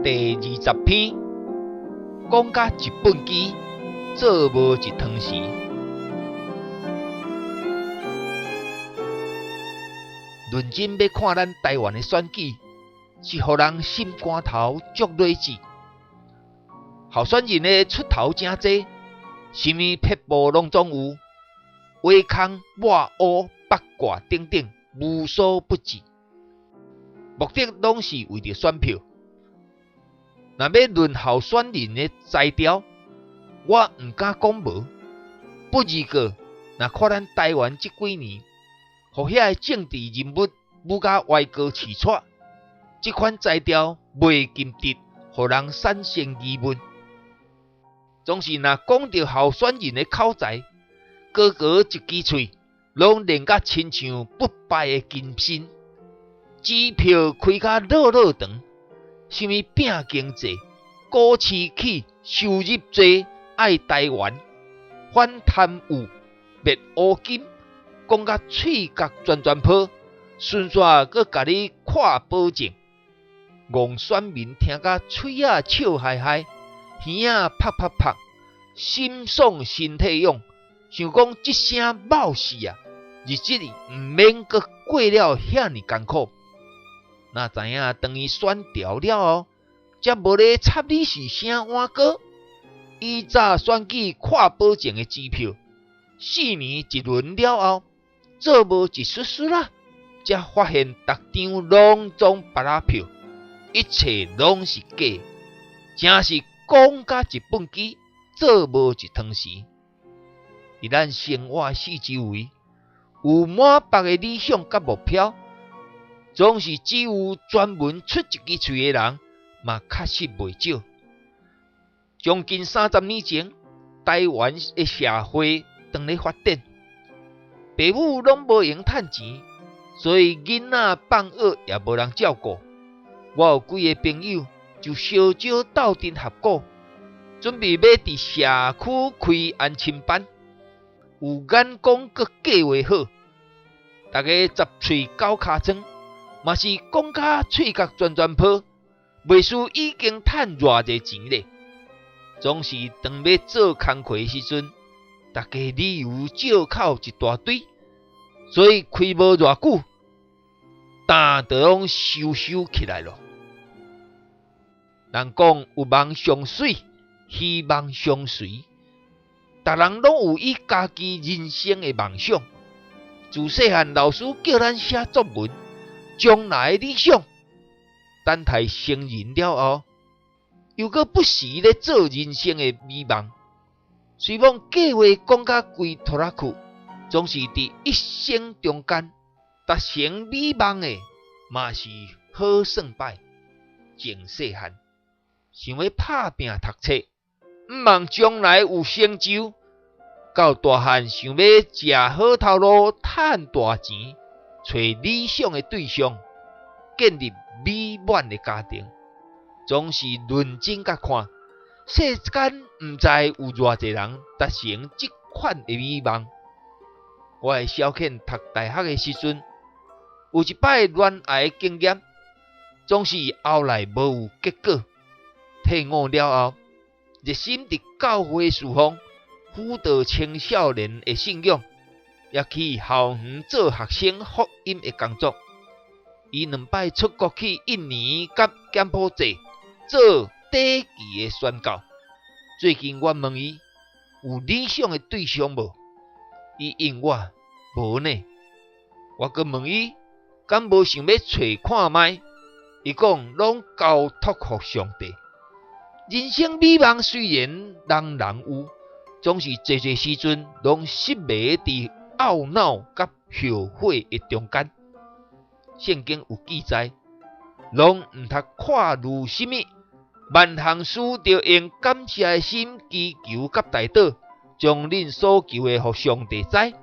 第20篇，講甲一畚箕，做無一湯匙。認真欲看咱台灣的選舉，是予人心肝頭足睿智。候選人的出頭誠濟，啥物撇步攏總有，挖空、抹烏、八卦等等，無所不至。目的攏是為著選票。若欲論候選人的才調，我毋敢講無。不二過，若看咱台灣這幾年，予遐个政治人物舞甲歪高刺掣，這款才調袂禁得，予人產生疑問。總是若講著候選人的口才，高高一支喙，攏練甲親像不敗的金身，支票開甲落落長。啥物拼經濟、股市起、收入濟、愛台灣、反貪污、滅烏金，講甲喙角旋旋泡，順紲閣共你看保證，戇選民聽甲喙仔笑嗨嗨，耳仔啪啪啪，心爽身體癢，想講這聲冒死啊，日子毋免閣過了遐爾艱苦。哪知影當伊選著了後，才無咧插你是啥碗糕。以早選舉看保證的支票，4年一輪了後，做無一絲絲啦，才發現逐張攏總芭樂票，一切攏是假，誠是講甲一畚箕，做無一湯匙。佇咱生活四周圍，有滿腹的理想佮目標。總是只有專門出一支喙的人，嘛確實袂少。將近30年前，台灣的社會當咧發展，爸母攏無閒趁錢，所以囡仔放學也無人照顧。我有幾个朋友就相招鬥陣合股，準備欲佇社區開安親班，有眼光閣計畫好，逐家十喙九尻川。嘛是講甲喙角旋旋泡，袂輸已經趁偌濟錢咧。總是當欲做工課的時陣，逐家理由藉口一大堆，所以開無偌久，擔就攏收收起來囉。人講有夢上媠，希望相隨，逐人攏有伊家己人生的夢想。自細漢老師叫咱寫作文。將來的理想，等待成人了後，又閣不時咧做人生的美夢。雖罔計畫講甲規拖拉庫，總是佇一生中間達成美夢的，嘛是好算擺。從細漢想欲拍拚讀冊，毋望將來有成就；到大漢想欲食好頭路，趁大錢。揣理想的對象，建立美滿的家庭，總是認真共看，世間毋知有偌濟人達成這款的美夢。我的小倩讀大學的時陣，有一擺戀愛的經驗，總是後來無有結果。退伍了後，熱心佇教會事奉，輔導青少年的信仰。也去校園做學生福音的工作。伊兩擺出國去印尼佮柬埔寨做短期的宣教。最近我問伊有理想的對象無？伊應我無呢。我閣問伊敢無想欲揣看覓？伊講攏交託予上帝。人生美夢雖然人人有，總是濟濟時陣攏失迷佇懊惱佮後悔的中間。聖經有記載，攏毋通看慮啥物，萬項事著用感謝的心祈求佮代禱，將恁所求的予上帝知。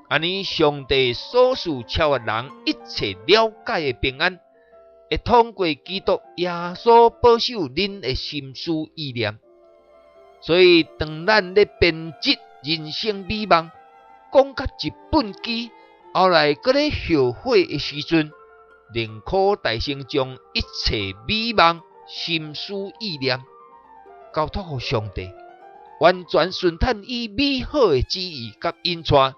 按呢，上帝所賜超越人一切了解的平安，會通過基督耶穌保守恁的心思意念。所以，當咱咧編織人生美夢，講甲一畚箕，後來閣咧後悔的時陣，寧可大聲將一切美夢心思意念交托予上帝，完全顺趁伊美好的旨意佮引带，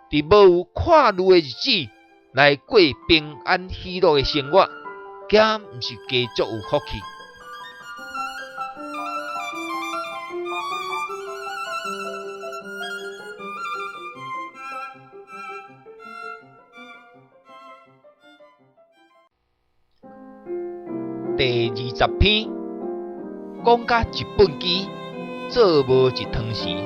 伫无有看虑的日子来过平安喜乐的生活，敢毋是加足有福气？第20篇，讲甲一畚箕，做无一汤匙。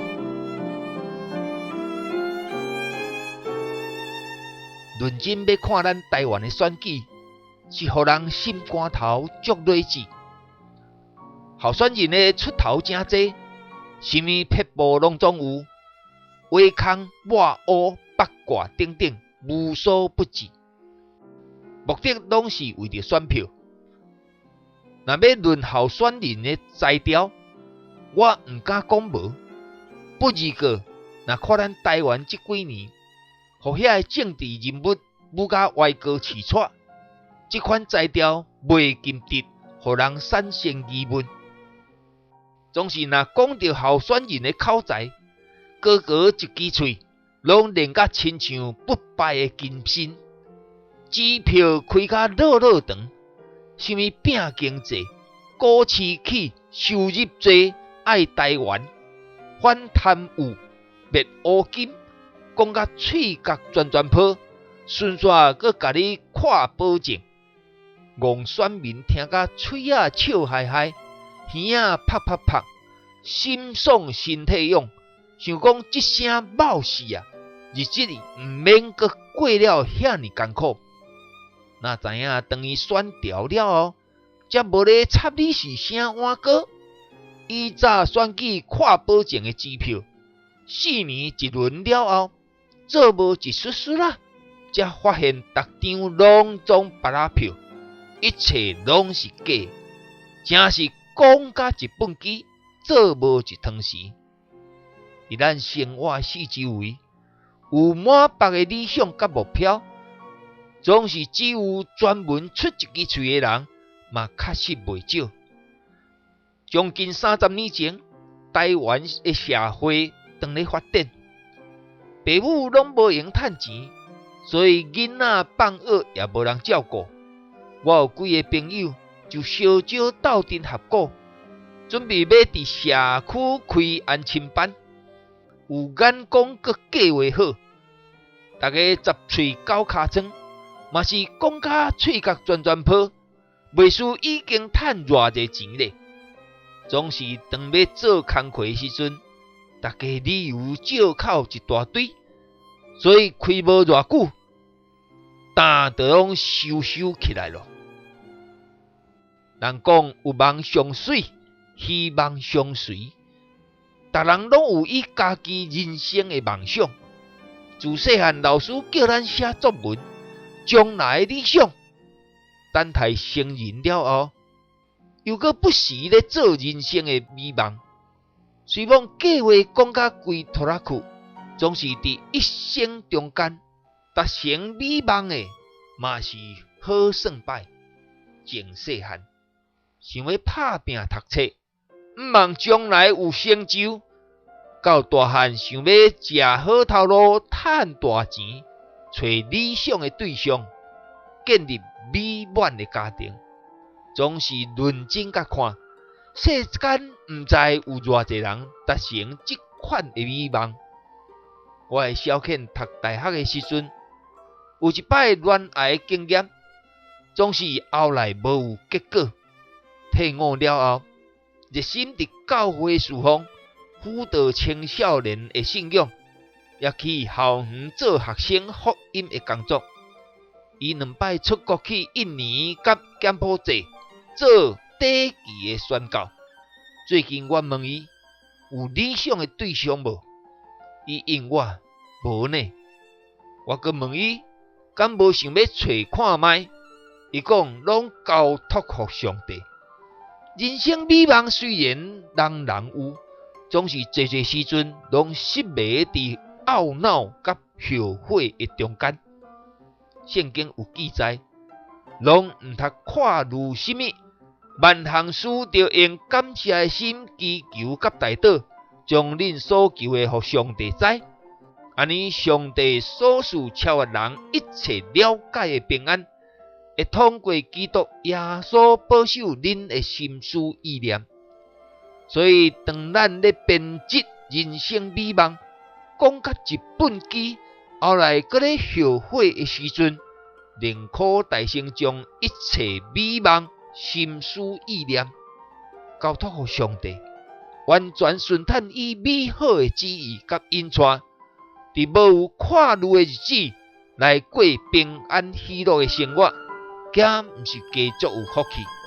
认真欲看咱台湾的选举，是予人心肝头足累子。候选人的出头诚济，啥物撇步拢总有，挖空、抹乌、八卦等等，无所不至。目的拢是为著选票。若欲论候选人的才调，我毋敢讲无。不二过，若看咱台湾这几年，予遐个政治人物舞甲歪高刺掣，这款才调袂禁得，予人产生疑问。总是若讲到候选人的口才，高高一支喙，拢练甲亲像不败的金身，支票开甲落落长。啥物拼经济、股市起、收入济、爱台湾、反贪污、灭乌金，讲甲喙角全全泡，顺续阁共你看保证，戆选民听甲喙仔笑嗨嗨，耳仔啪啪啪，心爽身体痒，想讲这声冒死啊，日子毋免阁过了遐尔艰苦。哪知影当伊选调了后，才无咧插你是啥碗糕。以早选举看保证的支票，4年一轮了后，做无一丝丝啦，才发现逐张拢总白拉票，一切拢是假，真是讲甲一畚箕，做无一汤匙。伫咱生活四周围，有满腹的理想佮目标，总是只有专门出一支喙的人，嘛确实袂少。将近30年前，台湾的社会当咧发展，爸母拢无闲趁钱，所以囡仔放学也无人照顾。我有几个朋友就小少斗阵合股，准备欲伫社区开安亲班，有眼光阁计划好，逐家十喙九尻川，嘛是讲甲喙角全全泡，袂输已经趁偌济钱咧。总是当欲做工课的时阵，逐家理由借口一大堆，所以开无偌久，担就拢收收起来咯。人讲有梦相随，希望相随，逐人拢有伊家己人生的梦想。自细汉老师叫咱写作文，将来的理想，等待成人了后，又阁不时咧做人生的美梦。虽讲计划讲甲规拖拉库，总是伫一生中间达成美梦的，嘛是好算摆。从细汉想欲拍拼读册，毋望将来有成就；到大汉想欲食好头路、趁大钱，揣理想的对象，建立美满的家庭，总是认真甲看，世间毋知有偌济人达成这款的美梦。我的小倩读大学的时阵，有一摆恋爱的经验，总是后来无有结果。退伍了后，热心伫教会事奉，辅导青少年的信仰，也去校园做学生福音的工作。伊2摆出国去印尼佮柬埔寨做短期的宣教。最近我问伊有理想的对象无？伊应我无呢。我阁问伊敢无想欲揣看觅？伊讲拢交托予上帝。人生美梦虽然人人有，总是济济时阵拢失迷伫懊恼佮后悔的中间。圣经有记载，拢毋通看虑啥物，萬項事著用感謝的心祈求佮代禱，將恁所求的予上帝知。按呢，上帝所賜超越人一切了解的平安，會通過基督耶穌保守恁的心思意念。所以，當咱咧編織人生美夢，講甲一畚箕，後來閣咧後悔的時陣，寧可代先將一切美夢、心思意念交託予上帝，完全順趁伊美好的旨意佮引帶，佇無有看慮的日子來過平安喜樂的生活，敢毋是加足有福氣？